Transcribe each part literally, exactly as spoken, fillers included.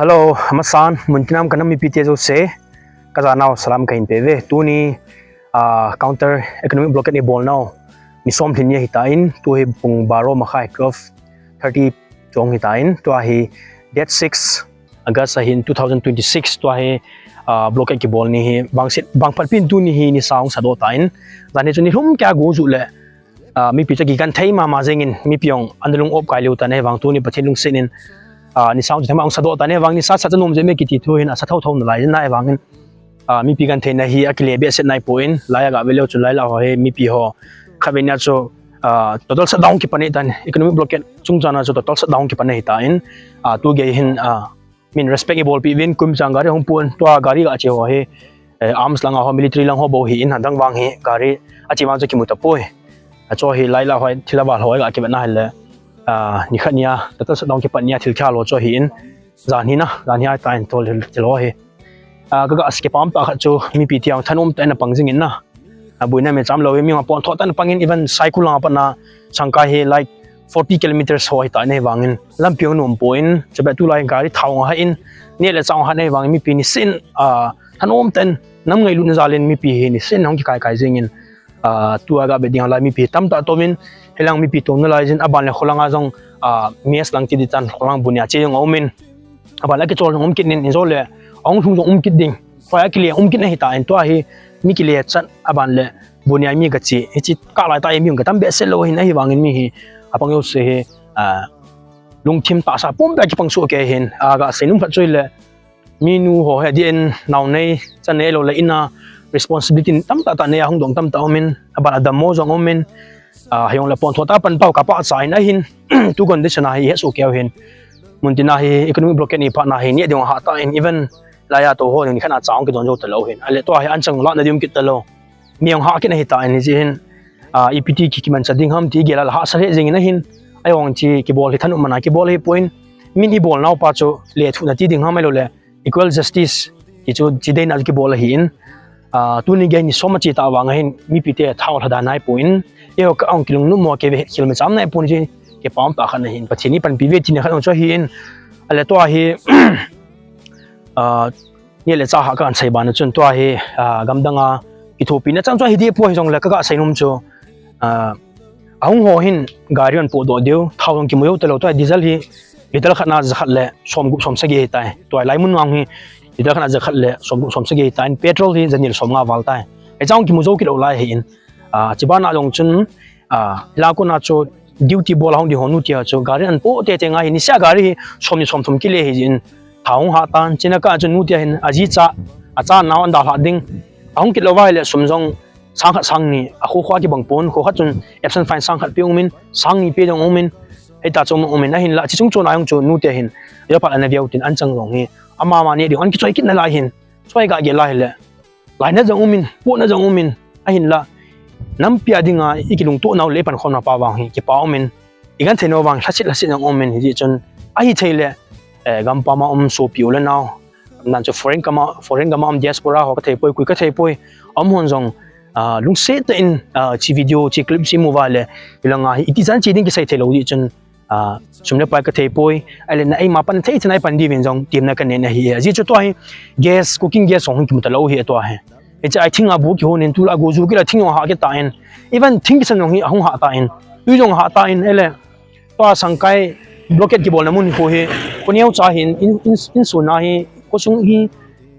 Hello, amasan, muntina um kanam mipite jouse, kajanau salam kahin peuve. Tuni, ah, counter economic blockade ibol nau ni som lhin ni ahitan, tu hi pung baro makhai, twelve thirty chung ahitan, tua hi date six August ahin two thousand twenty-six, tua hi, ah, blockade kibol ni hi, bangset, bangphat pen tuni hi nisa hung sadoh tan, jan hi chu nilhum kei a go ju le, ah, mipi chu kigenthei mama jengin, mipi hung ana lung op kai leu tan ahivang tuni Pathen lungset in, ah, nisa chu thema hung sadoh tan ahivang nisa sa chu nom jeh me kiti thu hin asa thotho nalai jin ahivangin, ah, mipi gentheina hi akile behseh naipon, lai a gave leu chu lai lah ho hi mipi ho khatvei nia chu, ah, total shutdown kipan ahitan, economic blockade chungchang a chu total shutdown kipan ahitan, ah, tu gei hin, ah, min respect ibolpeh uvin, kum chang gari hung pon, tua gari ga che ho hi, eh, arms lang a ho, military lang ho bou ahin, adang vang hi gari ache vang chu kimu tapoi. Achu hi lai lah ho, thil aval ho ga kivet na hile, ah, nikhat nia total shutdown kipan nia thil khel ho chu ahin, jan hi na, jan hi ahitan thil, thil ho hi. Ah, kaga asa kipah tah khat chu mipi tiang thanom tah in apang jingin na. Abuina me cham lou hi, mi hung apontho tah in apangin, even Saikul lang a pat na Sangkai hi like forty kilometers ho ahitan ahivangin, lampi hung nom pon, chubeh tulai gari thao hung ahat in, neh le chah hung ahat in ahivangin, mipi nisin, ah, thanom tah in, nam ngailutna jal in mipi hi nisin hung kikai kai jingin, ah, tua gave ding a lai mipi tamtah tomin, hilang mipi touna lai jin, aban le kholang a jong, ah, mess lang ti di tan, kholang bu nia che jong aumin, aban le kichol jong um kit in, injo le, ahung lhung jong um kit ding, tua akile um kit na ahitan, tua hi mi kile chat, aban le bu nia mi gache, hiche kah lai tah hi mi hung kitam behseh lou ahin, ahivangin mi hi apang jouse hi, ah, lungthim tahsa pumpia kipang soh kei ahin, ah, ga seinom khat chu hile, minu ho hi adeh in naonei, chanei lou le in a responsibility tamtah tah nei a hung dong tamtah aumin, aban a dammo jong aumin, ah, hijongle pontho tah a pan pau kapachat in ahin, tu condition a hi ihet soh kei u ahin, muntina hi economic blockade ni phat na hi neh ding ahah tan, even lai a tou ho ding nikhat a cha hung kidon jou talou ahin, ahile tua hi anchang lahna ding um kit talou, mi hung hah kit na ahitan, hijeh hin, ah, ipi ti ki, kimanchah ding ham ti gel a la hahsa lheh jengin ahin, ahivang chu kibol hi thanop man a kibol ahipon, min ibol nau pa chu lethuhna ti ding ham ahilou le equal justice ti chu chi deina a kibol ahin, ah, tuni gei ni som ache tah vang ahin, mipi te thao lha dan ahipon, eiho ka hung kilungnom mo, kei ve het khel me cham naipon, chu kipah tah khat ahin, Pathen in panpi uve tina khat jong chu ahin, ahile tua hi, ah, neh le chah hah kahin sei ban a chun tua hi, ah, gamdang a kithopina chang chu ahi deh poi, hijongle kaga seinom chu, ah, ahung ho hin gari ahin podoh diu, thao jong kimu jou talou, tua diesel hi litre khat na jakhat le somgup somsagi ahitai, tua lai mun vang hi litre khat na jakhat le somgup somsagi ahitan, petrol hi jani le somnga val tai, hiche jong kimu jou kit lou lai ahin, ah, chuban a jong chun, ah, hilai a kon a chu duty bol a hung ding ho nu tia chu gari ahin po tete ngai hi, niseh a gari hi somni somthum kile ahi jeh in, thao hung hah tan, chuna kah a chu nu tia hin aji cha, acha nao ahin dalhah ding, ahung kit lou va ahile sum jong sang khat sang ni, akho kho a kibang pon, kho khat chun absent fine sang khat pe aumin, sang ni pe jong aumin, hita chu aumin, ahinla chi chung chon a jong chu nu tia hin, ajou phat ana veu tin anchang jong hi, ama ama neh ding ahin kichoi kit nalai ahin, choi ga gel a ahile, laina jong aumin, potna jong aumin, ahinla, nampi a dinga ikilungtoh nau le ipankhom nau pa vang hi kipah aumin, igenthei nau vang lhaset lhaset jong aumin, hijeh chun, ahithei le, eh, gampam a um sopi u le nao, nan chu foreign gam a, foreign gam a um diaspora ho kathei poi, koi kathei poi, aum hon jong, ah, lungset tah in, ah, chi video, chi clip chi imu uva le, hilanga hi iti chan che ding kisei thei lou jeh chun, ah, sum le pai kathei poi, ahile na eima pan thei thei na ipan diuvin jong temna kanei ahi, ajeh chu tua hi gas, cooking gas jong hung kimu talou ahi tua hi. Hiche a thinga bu kihon in, tulai a go ju kit a thing jong ahah kit tan, even thing kisan jong hi ahung hah tan, tui jong ahah tan, ahile tua Sangkai blockade kibolna mun khu hi, khu neocha hin, in, in, insung a hi, khosung hi,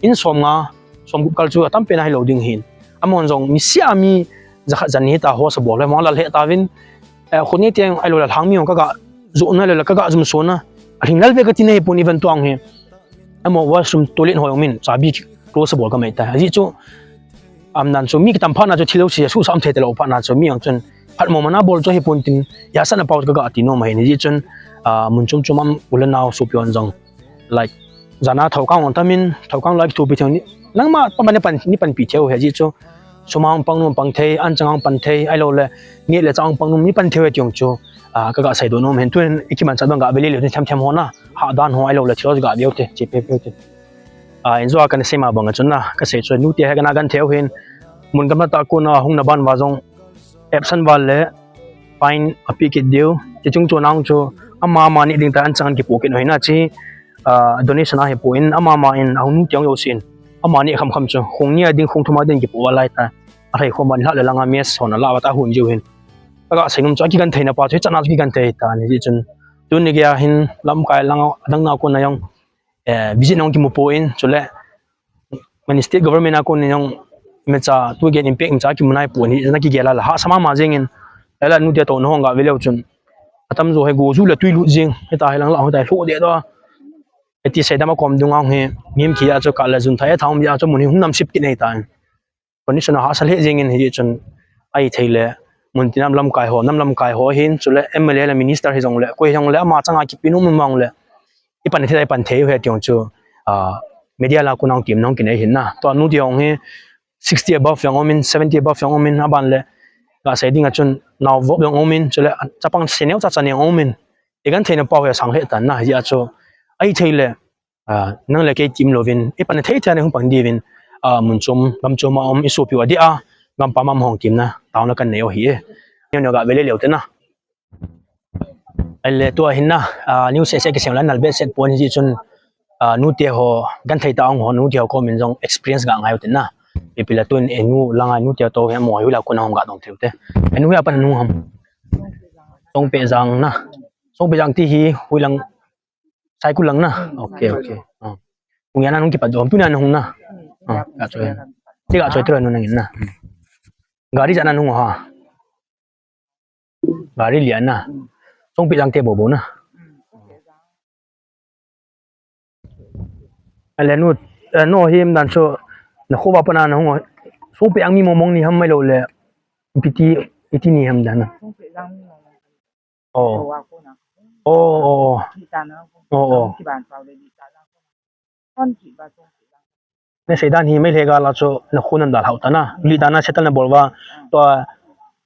in somnga, somgup kal chu atam pen ahilou ding ahin. Amahon jong niseh a mi jakhat jani hita host abol le, amahon la lheh tauvin, eh, khu nei teng ahilou le lhang mi jong kaga jona ahilou le kaga jumsona, alhinglel ve kati nahi pon, even tua hi. Amaho washroom toilet ho jong min chabi close abol kamai tai. Ajeh chu, um, nan chu mi kitam phat na chu thil jouse suhsah um thei talou phat na chu mi jong chun phatmo man a bol chu ahi pon tin, ihahsatna pau chu kaga ti nom ahin, ajeh chun, ah, mun chom chom a um u le nao sopi hon jong, like, jan a thoukang jong tamin, thoukang loi kithopi thei u, nangma pama ni pan, ni panpi thei u ahi, ajeh chu sum a hung pang nom pan thei, anchang a hung pan thei, ahilou le neh le chah a hung pang nom ni pan thei u ahi ti jong chu, ah, kaga seidoh nom ahin, tuhin ikimanchah bang gave lele u tin, them them ho na, hah dan ho ahilou le thil ho gave u te, che pe pe u te. Ah, injo a kana sei ma bang a chun na, kasei chu nu tia hi kana genthei u ahin, mun gamla tah a kon a hung na ban uva jong, absent uva le fine apeh kit diu, chi chung chon a jong chu, ama ama neh ding tah anchang ahin kipoh kit u ahin, achi, ah, donation ahi pon, ama ma in, ahung nu tiang yo sin. Ama ni kham kham chu, hung ni a ding, hung thum a ding kipo a lai ta. A thei khom ban hla le langa mess hon a la va ta hun jiu hin. Aga sei num chu a kikan theina pa chu, hi chana chu kikan thei ta ni ji chun. Tuni gei a hin lamkai langa, adang na kon a jong, eh, visit nong kimu pon, chule, mani state government a kon in jong, imacha, tu gen impact imacha kimu nai pon, hi na kigel a la, hahsa mama jing in, la la nu te to na hung ga ve leu chun. Atam jo hi go ju le tui lut jing, hita hi lang la, hita hi lho de do. Eti sei dam a kom dung a hi, ngim ki a chu ka la jun thai a thaum ya chu mun hi hung nam sip ki nei ta. Condition a hahsa lheh jeng in hi chun ahi thei le mun ti nam lamkai ho, nam lamkai ho hin chule M L A le minister hi jong le, koi hi jong le ama changa kipi nung mun mang le. I pan thei, i pan thei u he tiong chu, ah, media la kunang tim nong kinei hin na. Tua nu ti hong hi sixty above jong om in, seventy above jong om in, aban le ga sei ding a chun nao vop jong om in, chule chapang seneo cha cha neo om in. I kan theina pau hi a sang lheh tan na, hi a chu ahi thei le, ah, nang le kei tim lovin, i pan thei thei a nei hung pan diuvin, ah, mun chom, gam chom a om i sopi u a dia, gam pam a hung kimna, taona kan nei u hi e. Neo neo ga ve le leu te na. Ahile tua hin na, ah, news se se kisem la nal be set pon hi chun, ah, nu te ho, kan thei ta ong ho, nu te ho kom in jong experience ga ngai u te na. Ipi la tun e nu langa nu te to he mo hi la kon a hung ga dong thei u te. E nu ya pan nu ham. Songpeh jang na. Songpeh jang ti hi hui lang Saikul lang na. Okay, okay. Ah. Hung ya na nung kipat dom tu na hung na. Ah, ga choi. Ti ga choi tu nung nang na. Hmm. Gari jana nung ha. Gari lia na. Songpeh jang te bo bo na. Ale nu, eh, no him dan so na kho ba pa na hung. Songpeh jang mi mong mong ni ham mai lo le. Piti, iti ni ham dan na. Oh. Oh, oh, oh. Oh, oh. Na sei dan hi mai le ga la chu na khun an dal hau ta na. Li dan na settle na bol va. Tua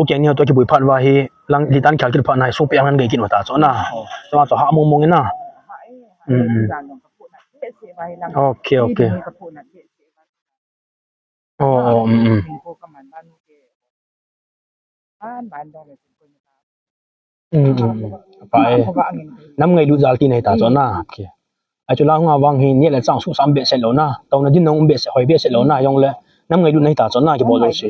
u keng ni ho to kibui phat va hi lang li dan khel kit phat na hi sung pe ang nan gei kin ta chu na. Tua chu ha mong mong na. Mm, mm. Okay, okay. Oh, oh, mm, mm. Mm, mm, mm. Apa e. Nam ngailut jal ti nei ta chu na. Okay. Ai chu la hung a vang hi ni le chang su sam be se lo na. Tau na din nong be se hoi be se lo na. Jong le nam ngailut nei ta chu na ki bol lo si.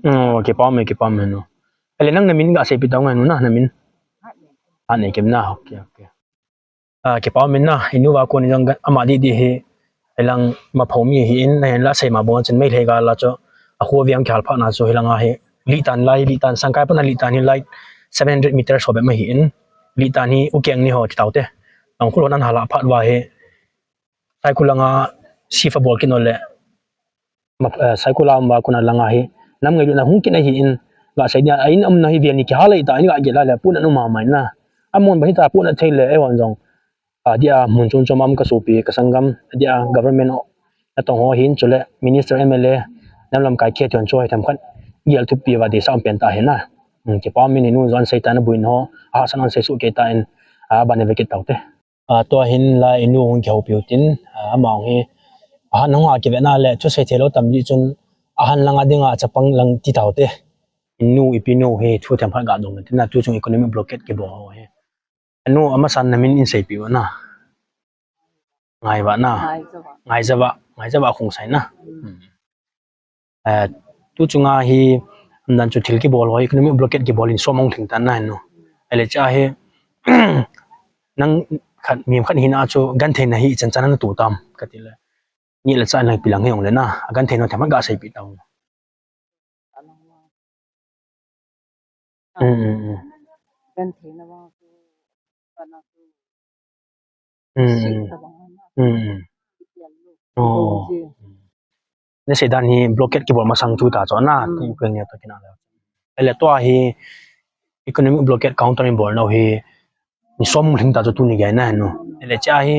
Mm, kipa me, kipa me no. Ale nang na min ga sei pi tau ngai nu na, na min. A nei kem na. Okay, okay. Ah, kipa min na, i nu va kon in jong ama di di hi, elang ma pho mi hi in, na hin la sei ma bong chun mai le ga la chu, a khu viang khal pha na chu hi langa hi, li tan lai, li tan sang kai pa na li tan hi lai, seven hundred meters ho be ma hi in, li tan hi u keng ni ho ti tau te. Ang khu lo nan hala phat va hi, Saikul langa sifa bol kin ole, ma, eh, Saikul a um va kon a langa hi, nam ngailut na hung kin a hi in, ga sei dia, a in um na hi vial ni ki ha le ta, in ga ge la le, pu na nu ma mai na. A mon ba hi ta pu na thei le, e wan jong. A dia, mun chun chom am ka sopi, ka sanggam, a dia, government o, na tong ho hin, chule, minister M L A, nam lam kai khe tion cho hi tham khan, gial thupi va de sa um pen ta hi na. Hmm, kipa min i nu jong sei ta na buin ho, a san an sei su ke ta in, a ban ve kit tau te. A, tua hin la i nu hung kihoupi u tin, a, ama hung hi, a han hung a kive na le, thusei thei lo tam ji chun, a han langa dinga chapang lang ti tau te. I nu, i pi nu hi, thu them khat ga dong tin na, tu chung economic blockade kibol ho hi. A nu, ama san na min in sei pi u na. Ngai va na. Ngai za va. Ngai za va, ngai za va khung sai na. Hmm. Eh, tu chunga hi, dan chu thil kibol ho, economic blockade kibol in som hung thing tan na hin no. Ele cha hi, nang khat, mi khat hina chu, gan theina hi chan chan na tu tam, ka ti le. Ni le cha na pi lang hi ong le na, gan theina thema ga sei pi tau. Mm, mm, mm. Gan theina va chu, kana chu. Mm, mm. Mm, mm. Oh. Na sei dan hi blockade kibol masang chu ta chu na, mm, ti ko nge to kina le. Ele tua hi economic blockade counter in bol nau hi, ni som hung thing ta chu tu ni gei na no. Ele cha hi,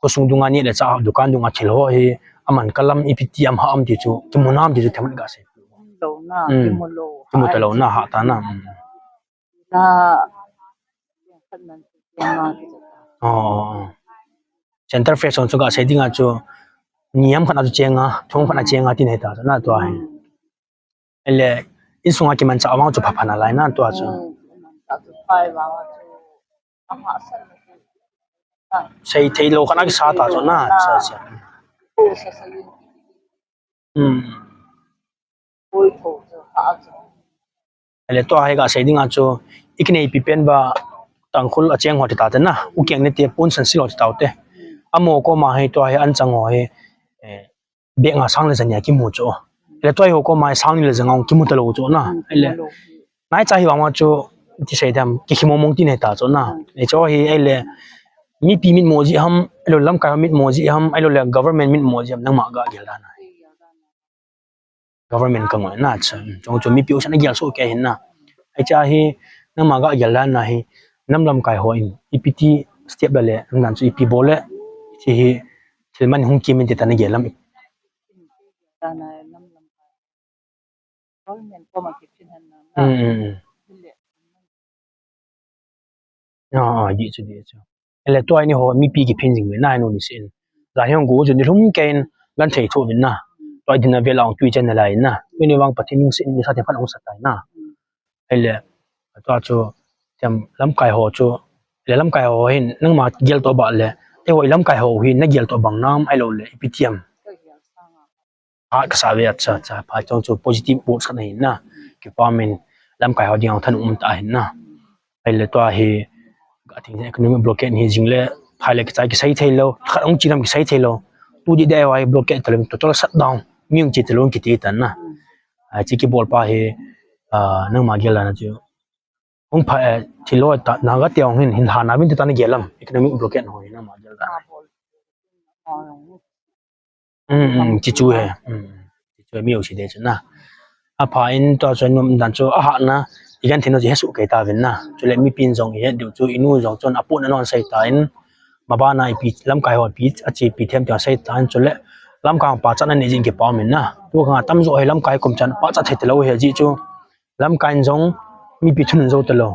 khosung dunga ni le cha dukan dunga thil ho hi, aman kalam ipi ti am ha am ti chu, kimu nam ti chu them ga sei. Lo na, mm, kimu lo. Kimu ta lo na, ha ta na. Mm. Na, oh. Center fresh on chu ga sei dinga chu, ni am khat na chu chenga, thum khat na chenga ti nei ta chu na tua hi. Ele, in sunga kiman cha awang chu pha pha na lai na tua chu. Mm, kiman cha chu phai awang chu. Sei thei lou khat a kisa ta chu na. Sa, sa. Hmm. Ele tua hi kasei dinga chu, ikineipi pen ba Tangkhul a cheng ho ti ta te na, u keng ne te pun san silo ti ta te. Amo koma hi tua hi an chang ho hi, eh, bek nga sang le zan nia kimu chu. Ele tua hi ho koma sang ni le zan nga kimu ta lou chu na. Ele nai cha hi vang ma chu ti sei dam, ki khimo mong ti nei ta chu na. Ei chu hi ele mipi mitmo ji ham, elo lamkai mitmo ji ham, elo le government mitmo ji ham, nangma ga gel dan a. Government ka ngoi na chu, chung chu mipi u san a gel so ke hin na. Ei cha hi, nangma ga gel dan a hi, nam lamkai ho in, ipi ti step la le, nam chu ipi bol le, chi hi, thil man hung kim in ti ta na gel lam. Government koma kiphin hen na. Hmm, hmm, hmm. Ah, ah, di chu, di chu. Ele tua ni ho mipi kiphin jing ve na nu ni sin. Za hi hung gu chu ni lhum kein gan thei tho vin na. Tua din a vela ong tui chen na lai na. Tui ni vang Pathen ning sin ni sa te phan ong sa tai na. Ele tua chu tem lamkai ho chu. Ele lamkai ho hin nangma gel to ba le. Te ho lamkai ho hin na gel to bang nam ai lo le ipi tiam. Hat kasa ve a cha cha, pha chong chu positive words khat ahin na. Kipa min lamkai ho ding a than um ta ahin na. Ahile tua hi ka thing economic blockade hi jing le, pha le kichai kisei thei lou, khat hung chi lam kisei thei lou. Tu di dai wai blockade talem total shutdown. Mi hung chi talou kiti tan na. Ai chi kibol pa hi, ah, nangma gel a na chu. Hung pha, eh, thilo ta, na ga tiang hin, hin ha na vin ta na gel lam, economic blockade ho hin nangma gel a. Um, um, chi chu he. Um, chi chu he mi u si de chu na. A pha in tua chu num dan chu a ha na, i gan thino chi he su ke ta vin na. Chu le mi pin jong i he diu chu i nu jong chun a pu na non sei ta in. Ma ba na i pi lamkai ho pi, a chi pi them tia sei ta in chu le. Lamkai pa chan na ni jing kipa min na. Tu ka tam jo he lamkai kum chan pa chat he te lo he ji chu. Lamkai in jong, mipi thun in jou talou.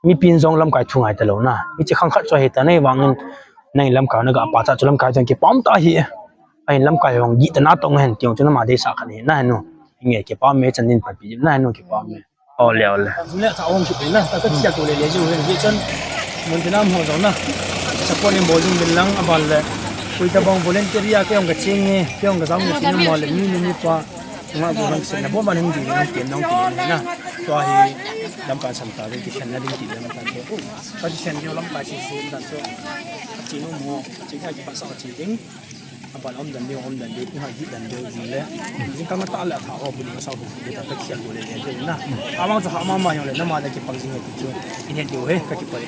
Mipi in jong lamkai thu ngai talou na. Hiche khang khat chu ahi ta nei vangin, nei lamkai na ga pa cha chu lamkai thun kipam ta hi. Ahin lamkai hung gi ta na tong hen tiang chu nama dei sa khat hi na henu. Nge kipam me chan din pa pi na henu kipam me. Ole, ole. Jule cha hung ki na, ta ka chia ko le le ju hen, hi chan. Mun ti nam ho jong na. Support in bol jing bin lang a ban le. Koi ta bang volunteer ya ke hung ka ching nge, ke hung ka jam nge, ti na mo le, mi, mi, mi pa. Nga bu nang sen na bo man hung di nang tiam nang ti na. Tua hi lamkai sam ta ding, kikhen na ding ti lamkai te. Ka ti sen yo lamkai si si dan so. Chi no mo, chi ka ki pa sa chi ding. A ba om dan ding, om dan ding, ku ha gi dan ding le. Jing ka ma ta le tha ho bu ni sa bu ni ta ka khial bu le le na. A ma cha ha ma ma yo le na ma da ki pang jing he ti chu. I ne do he ka ki pa le.